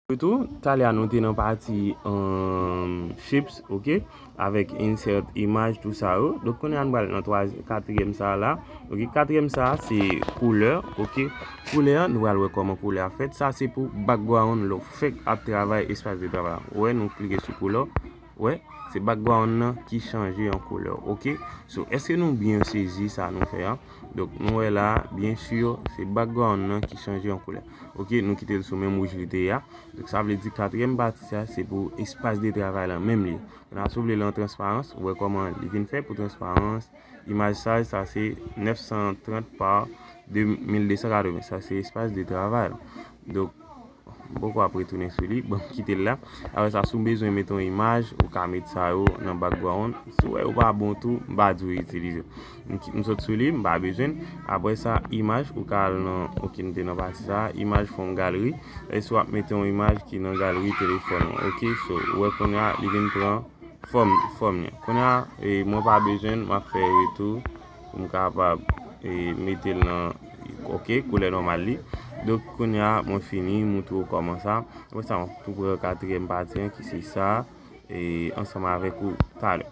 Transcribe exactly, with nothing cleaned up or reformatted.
Tou, talè a nou te nan pati um, shapes, ok, avèk insert image, tout sa yo. Donk, kounye a nou pral nan twa, katriyèm sa la. Ok, katriyèm sa se koulè, ok. Koulè a, nou pral wè kòman koulè a fèt. Sa se pou background lè w fèk ap travay espas de travay la. Ou wè, nou klike sou koulè. Ou wè, se background nan ki chanje an koulè, ok. So, èske nou byen sezi sa nou fè a? Donk, nou wè la, byen si, se background nan ki chanje an koulè. Ok, nou kite l sou menm wouj li te ye a. Donk, sa vle di katriyèm pati sa, se pou espas de travay lan menm li. Kounye a, si w vle l an transparans, ou wè kòman li vin fè pou transparans. Imaj size, sa se nèf san trant pa de mil de san katreven. Sa se espas de travay lan. Donk, m poko ap retounen sou li. Bon, m kite l la. Apre sa, si w bezwen mete yon imaj, ou ka met sa yo nan background. Si w wè yo pa bon tou, m pa di w itilize. M ki- m sot sou li, m pa bezwen l. Apre sa, imaj, ou ka al nan, ok, m te nan pati sa, imaj from gallery. E si w ap mete yon imaj ki nan galri telefòn ou, ok, so, ou wè kounye a, li vin pran fòm, fòm li. Kounye a, e, mwen pa bezwen l, m ap fè retou pou m kapab e, mete l nan, ok, koulè nòmal li. Donk, kounye a, mwen fini, moutre w kòman sa. Apre sa, mwen tou pran katriyèm pati an, ki se sa, e, ansanm avèk ou talè.